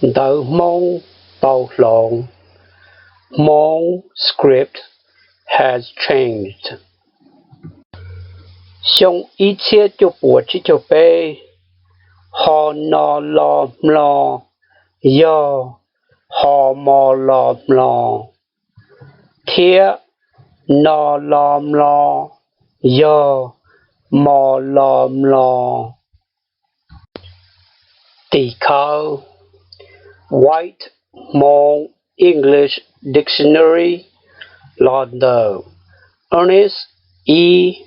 Ntawv Hmoob tau hloov. Hmong script has changed. Xyoo ib txhiab cuaj puas tsib caug peb, ho no lo hmlo yog ho mo lo hmlo, thiab no lo mlo yog mo lo mlo. Tim khawv: White Hmong English Dictionary los ntawm Ernest E.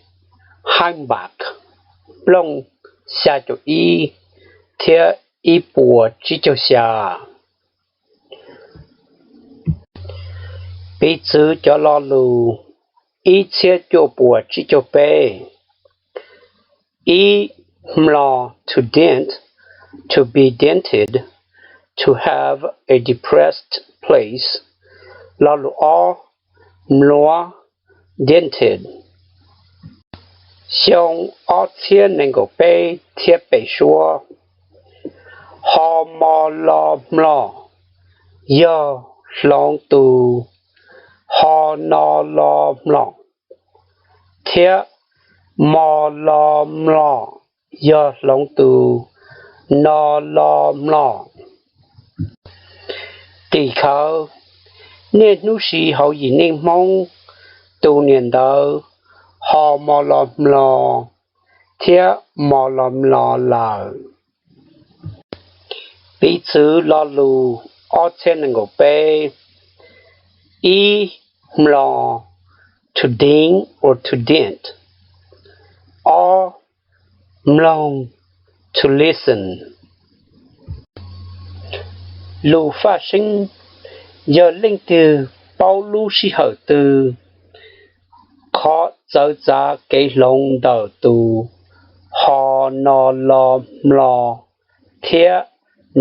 Heimbach, nplooj xya caum ib thiab ib puas tsib caug xya. Piv txwv cov lo lus ib txhiab cuaj puas tsib caug peb. Ib, hmlo, to dent, to be dented, to have a depressed place. Lo lus ob, mluav, dented. Xyoo ob txhiab nees nkaum peb thiab pem suab, ho mo lo hmlo yog hloov tus ho no lo hmlo, thiab mo lo mlo yog hloov tus no lo mlo. Tim khawv: Niaj hnub sis hauv yim neej Hmoob, tus niam ntawv ho mo lo hmlo thiab mo lo mlo lawm. Piv txwv lo lus ob txhiab nees nkaum peb. Ib, hmlo, to ding or to dent. Ob, mloog, to listen. Lus faj seeb: Yog leej twg paub lub sij hawm twg, qhov txawv txav kev hloov ntawm tus ho no lo hmlo thiab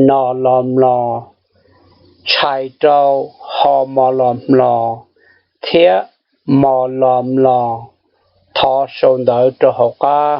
no lo mlo tshais rau ho mo lo hmlo thiab mo lo mlo, thov sau ntawv rau hauv qab.